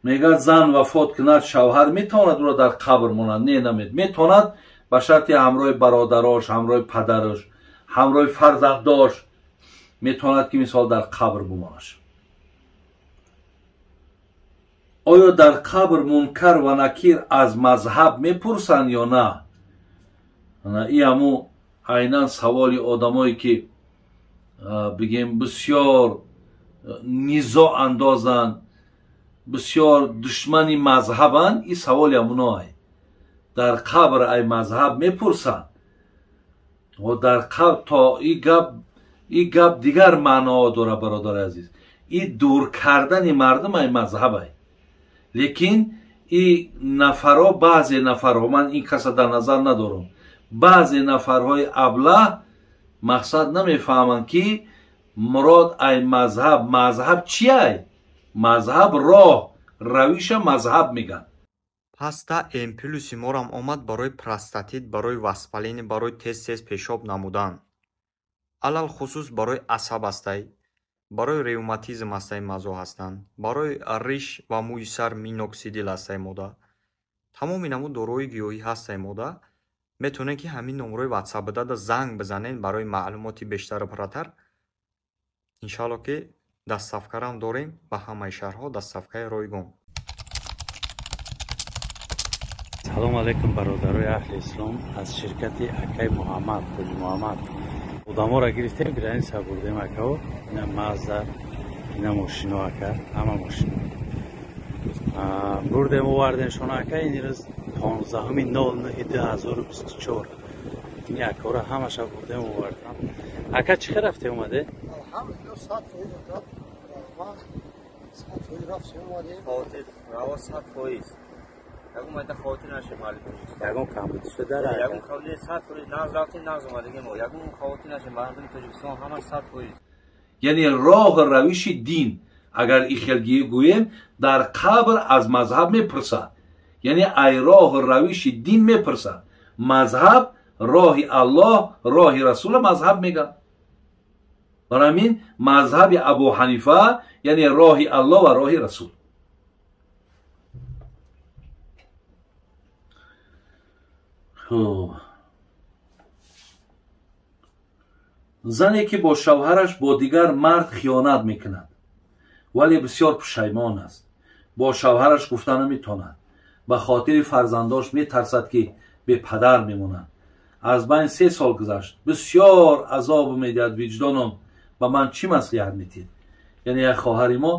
Мегӯяд зан вафот кунад, шавҳар метавонад ӯро дар қабр монад? Не, метавонад, ба шарти ҳамроҳи бародарош, ҳамроҳи падараш, ҳамроҳи фарзандош метавонад ки мисол дар қабр бимонаш. Оё дар қабр мункар ва накир аз мазҳаб мепурсанд ё на? И ҳаму айнан саволи одамое ки бигем бисёр низоъ андозанд, бисёр душмани мазҳабанд, и саволи ҳамуное. Дар қабр ай мазҳаб мепурсанд. Ва дар қабр то и гап дигар маъноҳо дорад, бародари азиз. И дур кардани мардум ай мазҳабай. Лекин и нафарҳо, баъзе нафарҳо, ман ин каса дар назар надорам, баъзе нафарҳои аблаҳ мақсад намефаҳманд ки мурод ай мазҳаб, мазҳаб чи ай? Мазҳаб роҳ, равиша мазҳаб мегӯянд. Паста М плюси морам омад барои простатит, барои воспаление, барои тез-тез пешоб намудан. Алалхусус барои асаб ҳастай, барои ревматизм ҳастай, мазо ҳастанд, барои риш ва мӯи сар миноксидил ҳастай мода. Тамоми намуд доруҳои гиёҳӣ ҳастай мода. Метавонед ки ҳамин номерои WhatsApp дада занг бизанед барои маълумоти бештару пурратар. Иншаалло ки доставкарам дорем ба ҳамаи шаҳрҳо, доставкаи ройгон. Салом алейкум, бародарои аҳли ислом, аз ширкати акай Муҳаммад, Ҳоҷи Муҳаммад. Одаморо гирифтем, граница бурдем акао, ина Мазда, ина мошино ака, ҳама мошино. Бурдем, овардем шона ака, ин рӯз 15.09.2024. Ин акаро ҳамаша бурдем, овардем. Ака чӣ хел рафте омаде? Алҳамдулиллоҳ, 100% раҳмат, 100% рафтем омадем. Хотир, раво 100%. Ягон майда хотир нашем мардуми Тоҷикистон. Ягон камбудӣ шуда дар Ягон камбудӣ 100% нағз рафтем, нағз омадагем мо. Ягон хотир нашем мардуми Тоҷикистон ҳама 100%. Яъне роҳ равиши дин, агар и хел гӯем, дар қабр аз мазҳаб мепурсад. Яъне ай роҳ равиши дин мепурсад. Мазҳаб роҳи Аллоҳ, роҳи Расула мазҳаб мегӯяд. Барои ҳамин мазҳаби Абу Ҳанифа яъне роҳи Аллоҳ ва роҳи Расул. Зане ки бо шавҳараш бо дигар мард хиёнат мекунад, вале бисёр пушаймон аст, бо шавҳараш гуфта наметавонад, ба хотири фарзандош метарсад ки бепадар мемонад. Аз байн 3 сол гузашт, бисёр азоб медиҳад виҷдоном, ба ман чӣ маслиҳат медиҳед? Яъне як хоҳари мо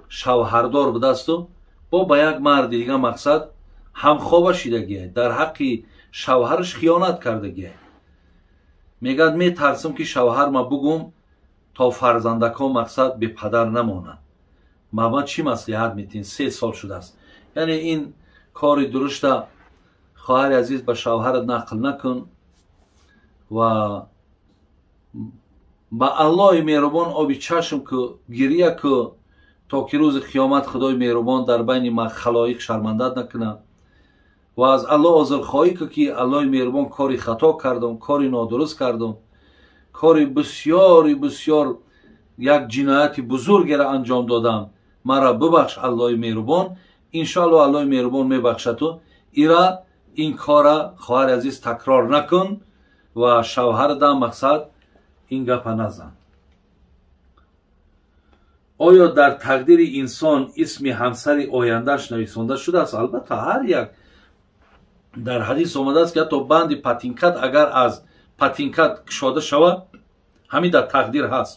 шавҳардор будасту бо ба як марди дига мақсад ҳамхоба шидагиай, дар ҳаққи шавҳараш хиёнат кардагиай. Мегӯяд метарсам ки шавҳарма бугум то фарзандакон мақсад бепадар намонанд. Ба ман чӣ маслиҳат медиҳед? 3 сол шудааст. Яъне ин кори дурушта хоҳари азиз ба шавҳарат нақл накун ва ба Аллоҳи меҳрубон оби чашм ку, гирия ку, то ки рӯзи қиёмат Худои меҳрубон дар байни халоиқ шармандат накунад. Ва аз Аллоҳ озрхоҳӣ ку ки Аллоҳи меҳрубон кори хато кардам, кори нодуруст кардам, кори бисёри бисёр як ҷинояти бузургеро анҷом додам, маро бибахш Аллоҳи меҳрубон. Иншоаллоҳ Аллоҳи меҳрубон мебахшаду ира ин кора хоҳари азиз такрор накун ва шавҳарда мақсад ин гапа назан. Оё дар тақдири инсон исми ҳамсари ояндааш нависонда шудааст? Албатта, ҳар як дар ҳадис омадааст ки ҳатто банди патинкат агар аз патинкат кушода шавад, ҳамин дар тақдир ҳаст.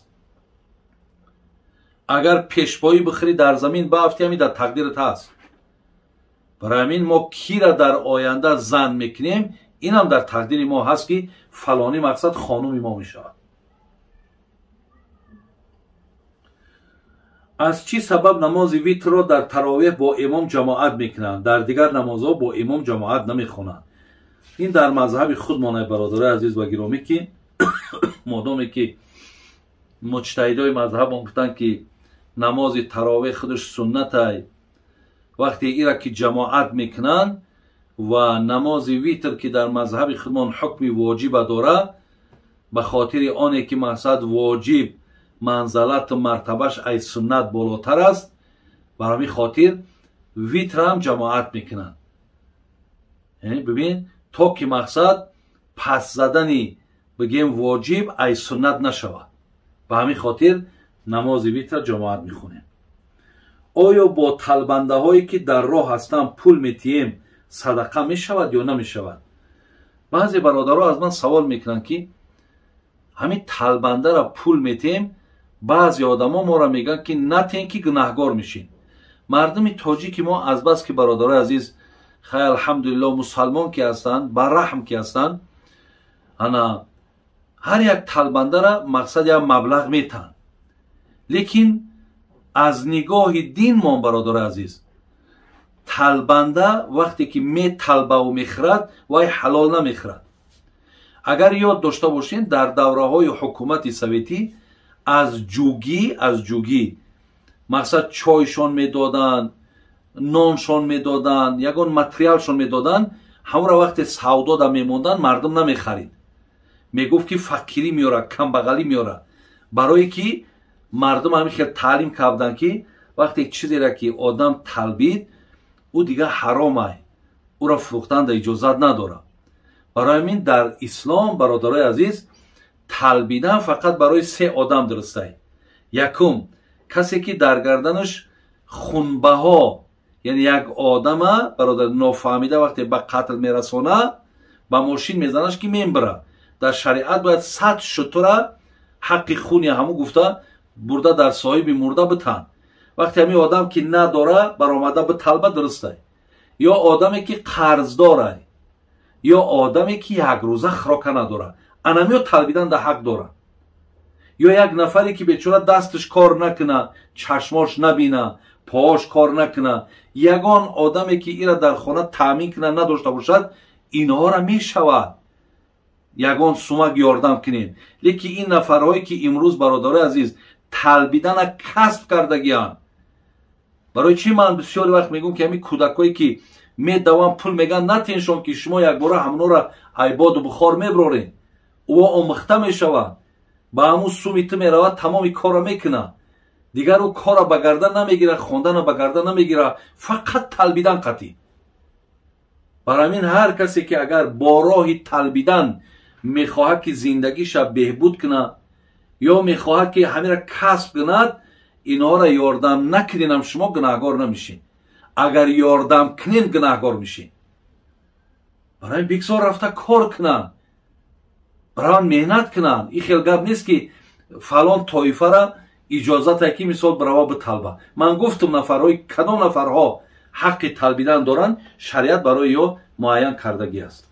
Агар пешпоӣ бихӯрӣ дар замин баафтӣ, ҳамин дар тақдират ҳаст. Барои ҳамин мо кира дар оянда зан мекунем, инам дар тақдири мо ҳаст ки фалонӣ мақсад хонуми мо мешавад. Аз чӣ сабаб намози витрро дар таровеҳ бо имом ҷамоат мекунанд, дар дигар намозҳо бо имом ҷамоат намехонанд? Ин дар мазҳаби худмон, бародарои азиз ва гиромӣ, ки модоме ки муҷтаҳидои мазҳабон гуфтанд ки намози таровеҳ худаш суннатай, вақте ира ки ҷамоат мекунанд ва намози витр ки дар мазҳаби худмон ҳукми воҷиба дорад, ба хотири оне ки мақсад воҷиб Манзалату мартабаш ай суннат болотар аст. Бар ҳамин хотир витрам ҷамоат мекунанд. Бибин, то ки мақсад пас задани бигем воҷиб ай суннат нашавад. Ба ҳамин хотир намози витра ҷамоат мехонем. Оё бо талбандаҳое ки дар роҳ ҳастанд пул метиҳем, садақа мешавад ё намешавад? Баъзе бародаро аз ман савол мекунанд, ки ҳамин талбандара пул метиҳем, баъзе одамо моро мегӯянд, ки натен, ки гунаҳгор мешин. Мардуми тоҷики мо азбаски, бародарои азиз, хай, алҳамдулилло, мусалмон ки ҳастанд, бараҳм ки ҳастанд, ана ҳар як талбандара мақсад як маблағ метаҳанд. Лекин аз нигоҳи дин мон, бародарои азиз, талбанда вақте ки металбаву мехӯрад, вай ҳалол намехӯрад. Агар ёд дошта бошем, дар давраҳои ҳукумати советӣ аз ҷугӣ мақсад чойшон медоданд, ноншон медоданд, ягон материалшон медоданд, ҳамонро вақте савдода мемонданд, мардум намехарид. Мегуфт, ки фақирӣ меорад, камбағалӣ меорад. Барое ки мардум ҳамин хел таълим карданд, ки вақте чизеро ки одам талбид, ӯ дигар ҳаромай, ӯро фурӯхтанда иҷозат надорад. Барои ҳамин дар ислом, бародарои азиз, талбидан фақат барои се одам дурустай. Якум, касе ки дар гарданаш хунбаҳо, яъне як одама, бародар, нофаҳмида вақте ба қатл мерасона, ба мошин мезанаш, ки мембира. Дар шариат бояд 100 шутура ҳаққи хуни ҳаму гуфта бурда дар соҳиби мурда битан. Вақте ҳамин одам ки надора, баромада биталба, дурустай. Ё одаме ки қарздорай, ё одаме ки якрӯза хӯрока надора, анамиё талбидан да ҳақ дора. Ё як нафаре ки бечора дасташ кор накуна, чашмош набина, поаш кор накуна, ягон одаме ки ира дар хона таъмин куна надошта бошад, инҳоро мешавад ягон сумак ёрдам кунем. Лекин ин нафарҳое ки имрӯз, бародарои азиз, талбидана касб кардагианд. Барои чӣ ман бисёри вақт мегӯм, ки ҳамин кӯдакҳое ки медаванд, пул мегӯянд, натеншон, ки шумо якбора ҳамонора айбоду бухор меброред, ӯ омӯхта мешавад, ба ҳамун суми ту меравад, тамоми корро мекунад, дигар ӯ корро ба гардан намегирад, хондана ба гардан намегирад, фақат талбидан қатъӣ. Барои ҳамин ҳар касе ки агар бо роҳи талбидан мехоҳад ки зиндагиша беҳбуд кунад ё мехоҳад ки ҳаминро касб кунад, инҳоро ёрдам накуненам, шумо гунаҳгор намешед. Агар ёрдам кунен, гунаҳгор мешед. Барои бигзор рафта кор кунанд, бараванд меҳнат кунанд. Ин хел гап нест, ки фалон тоифара иҷозате ки мисол барава биталба. Ман гуфтам, нафарҳои кадом нафарҳо ҳаққи талбидан доранд, шариат барои ё муайян кардагӣ аст.